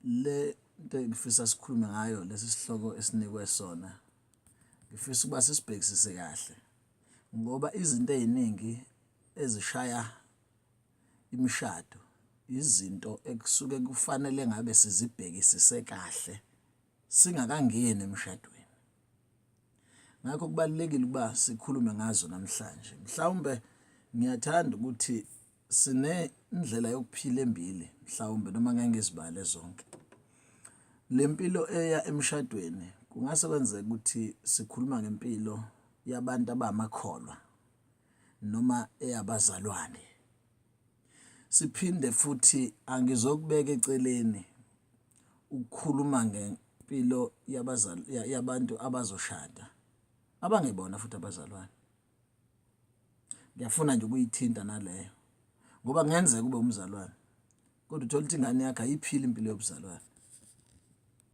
Le nto engifisa sikhulume ngayo lesi sihloko esinikwe sona ngifisa ukuba sisibhekisise kahle ngoba izinto eziningi ezishaya imishado izinto ekusuke kufanele ngabe sizibhekisise kahle singakangeni emshadweni. Ngakho kubalulekile ukuba sikhulume ngazo namhlanje. Mhlawumbe ngiyathanda ukuthi sinendlela yokuphila embili mhlawumbe noma ngeke ngizibale zonke. Le mpilo eya emshadweni kungase kwenzeke ukuthi sikhuluma ngempilo yabantu abamakholwa noma eyabazalwane. Siphinde futhi angizokubeka eceleni ukukhuluma ngempilo yabazali yabantu abazoshada abangebona futhi abazalwane. Ngiyafuna nje ukuyithinta naleyo ngoba kungenzeka ube umzalwane kodwa uthole ukuthi ingane yakho ayiphili impilo yobuzalwane.